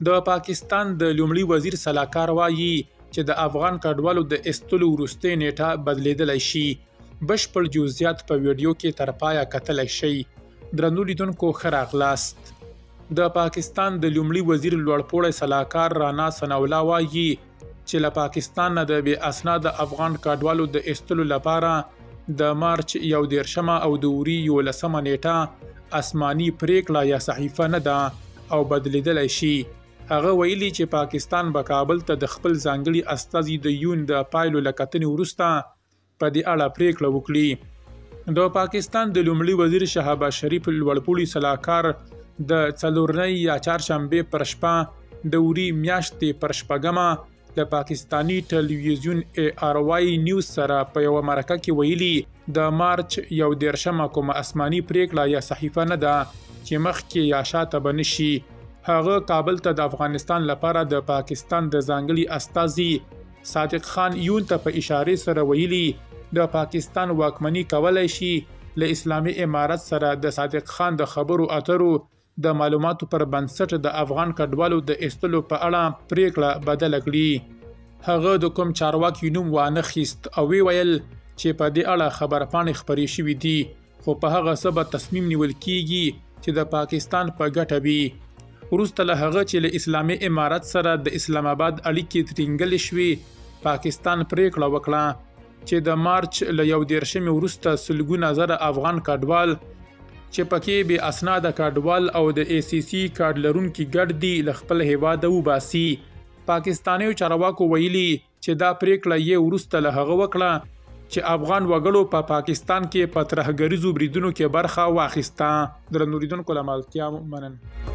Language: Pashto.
د پاکستان د لومړي وزیر سلاکار وايي چې د افغان کډوالو د ایستلو وروستۍ نیټه بدلیدلی شي. بشپړ جزئیات په ویډیو کې تر پایه کتلی شئ. درنو لیدونکو، ښه راغلاست. د پاکستان د لومړي وزیر لوړپوړی سلاکار رانا ثناءالله وايي چې له پاکستان نه د بې اسناده افغان کډوالو د ایستلو لپاره د مارچ 31مه او د وري 11مه نیټه آسماني پریکړه یا صحیفه نه ده او بدلیدلی شي. هغه ویلي چې پاکستان به کابل ته د خپل ځانګړي استازي د یون د پایلو له کتنې وروسته په دې اړه پریکړه وکړي. د پاکستان د لومړي وزیر شهباز شریف لوړپوړي سلاکار د څلورنۍ یا چهارشنبې پر شپه د وري میاشتې پر 6مه له پاکستاني ټلویزیون ای آر وای نیوز سره په یوه مرکه کې ویلي، د مارچ 31مه کومه آسماني پریکړه یا صحیفه نه ده چې مخکې یا شاته به نشي. هغه کابل ته د افغانستان لپاره د پاکستان د ځانګړي استازي صادق خان یون ته په اشارې سره ویلي، د پاکستان واکمني کولای شي له اسلامي امارت سره د صادق خان د خبرو اترو د معلوماتو پر بنسټ د افغان کډوالو د ایستلو په اړه پریکړه بدله کړي. هغه د کوم چارواکي نوم وانه خیست او ویل چې په دې اړه خبرپاڼې خپرې شوې دي، خو په هغه څه به تصمیم نیول کیږي چې د پاکستان په ګټه وي. وروسته له هغه چې له اسلامي امارت سره د اسلام آباد اړیکې ترینګلې شوې، پاکستان پریکړه وکړه چې د مارچ له 31مې وروسته سلګونه زره افغان کډوال چې پکې بې اسناده کډوال او د ای سي سي کارډ لرونکي ګډ دي له خپل هیواده وباسي. پاکستانیو چارواکو ویلي چې دا پریکړه یې وروسته له هغه وکړه چې افغان وګړو په پاکستان کې په ترهګریزو بریدونو کې برخه واخیسته. درنو لیدونکو، له ملتیا مننه.